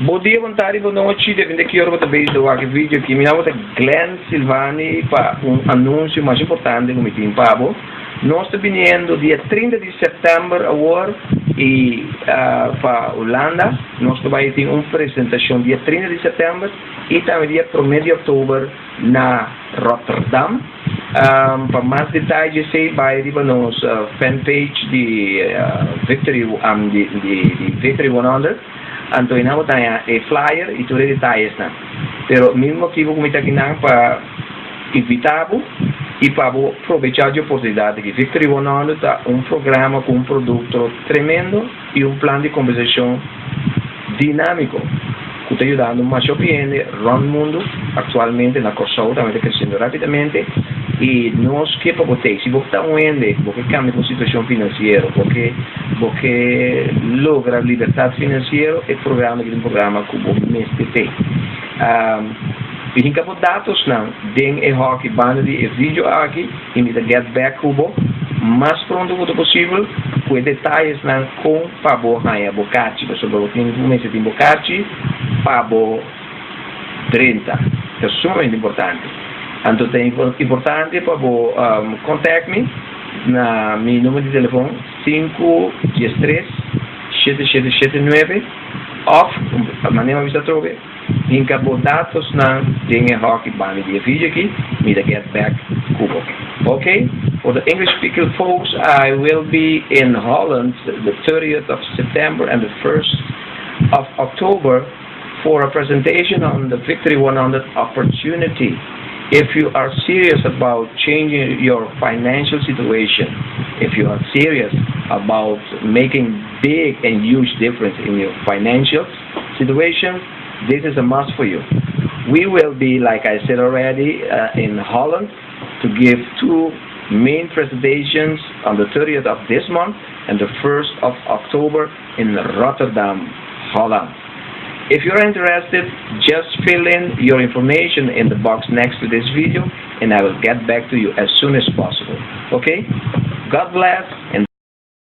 Bon dia, bon tardi, bon nochi, depende ki ora bo ta bezig wak e video aki. Mi nomber ta Glenn Silvani pa un anunsio mas importante ku mi tin pa bo. Nos ta biniendo dia 30 di sèptèmber awor i pa Hulanda. Nos ta bai tin un presentashon dia 30 di sèptèmber i tambe dia promé di òktober na Rotterdam. Pa mas detaye esei bai riba nos fanpage di Victory di Victory 100. Anto einan bo ta haña e flyer i tur e detayesnan. Pero mi motibu ku mi ta akinan pa invitá bo i pa bo probechá di oportunidat aki. Victory 100 ta un programa ku un produkto tremendo i un plan di kompensashon dinámiko ku ta yudando masha hopi hende rònt mundu. Aktualmente na Kòrsou tambe ta kresiendo rápidamente i nos ke pa bo tei. Si bo ta un hende ku bo ke kambia bo situashon finansiero, bo ke bo ke logra libertat finansiero, e programa aki ta un programa ku bo mester tei. Hinka bo datosnan den e hòki banda di e video aki i mi ta get back ku bo mas pronto ku ta posibel ku e detayesnan kon pa bo haña bo karchi, pasobra bo tin ku mester tin bo karchi pa bo drenta. Ta sumamente importante. Anto ta importante pa bo contact mi na mi numero di telefon 5 13 7779 òf manera mi bisa atrobe, hinka bo datosnan den e hòki banda di e video aki, mi ta get back ku bo. Okay? For the English speaking folks, I will be in Holland the 30th of September and the 1st of October for a presentation on the Victory 100 opportunity. If you are serious about changing your financial situation, if you are serious about making big and huge difference in your financial situation, this is a must for you. We will be, like I said already, in Holland to give two main presentations on the 30th of this month and the 1st of October in Rotterdam, Holland. If you're interested, just fill in your information in the box next to this video and I will get back to you as soon as possible. Okay? God bless and